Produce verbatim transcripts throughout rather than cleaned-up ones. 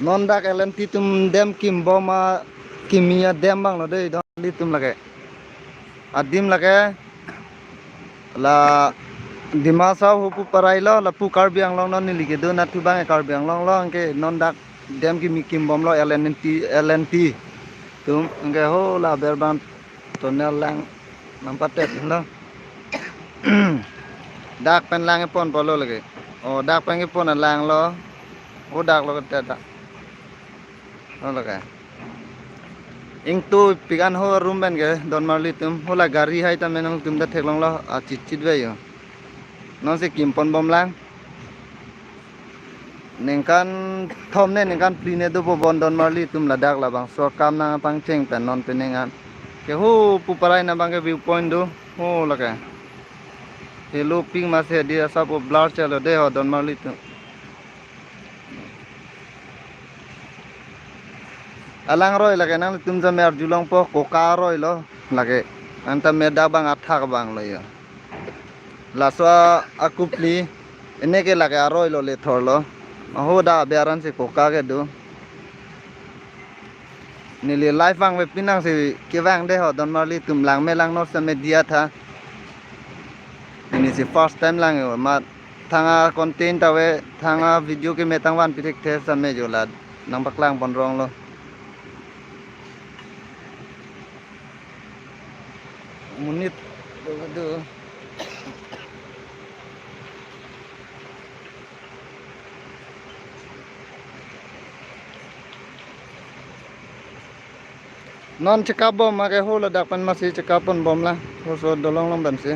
Non dak L N T atum dam kimbom akimi adam abang lo dei, don marli atum lake. Adim lake la Dima Hasao ho pu parai lo, lapu Karbi Anglong lo, neli kedun athu abang Karbi Anglong lo, anke non dak dam kimi kimbom lo L N T, L N T atum, anke ho la aber abang tunnel lang nangpatet lo. Dak pen lang kepon pulo lake. O, dak pen kepon alang lo. O, dak lo ketet dak. O, lake. Ingtupik an ho room pen ke, don marli atum. Ho la gari hai ta menong atum ta theklong lo, achitchit ve yo. Non si kimpon bom lang. Ningkan thom ne, ningkan phli ne dopo bon don marli atum ladak labangso akam nangpangcheng pen non penang an. Ke ho pu parai nang abang ke view point do. Ho lake. Helo ping masi dei, asap o blur chelo dei ho don marli atum. Alang aroi lake, nanglitum jame arjulongpo, koka aroi lo lake. Anta me dak abang athak abang lo yo. Laso a-, akupli, ene ke lake aroi lo, lethor lo. Aho dak aber an si koka kedo. Neli live vangve pinang si kevang dei ho don marli atum, lang me lang non same diya tha. Neli si first time lang yo, mat thang a-content ta ave, thang a-video keme tangvan pithekthe same jo la nangpaklang pon rong lo. Monit do do. Non chekap bom ma ke ho ladak pen masi chekap pon bom la. Ho so dolong along pen si.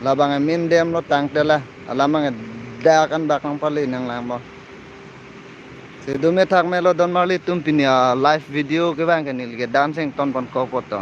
Labang amin dam lo tangte la. Alam abang dak an bak nangpali nanglang bom. Si dome thak me lo don marli atum, pini a-live video kevang ke neli ke dancing ton pon ko poto.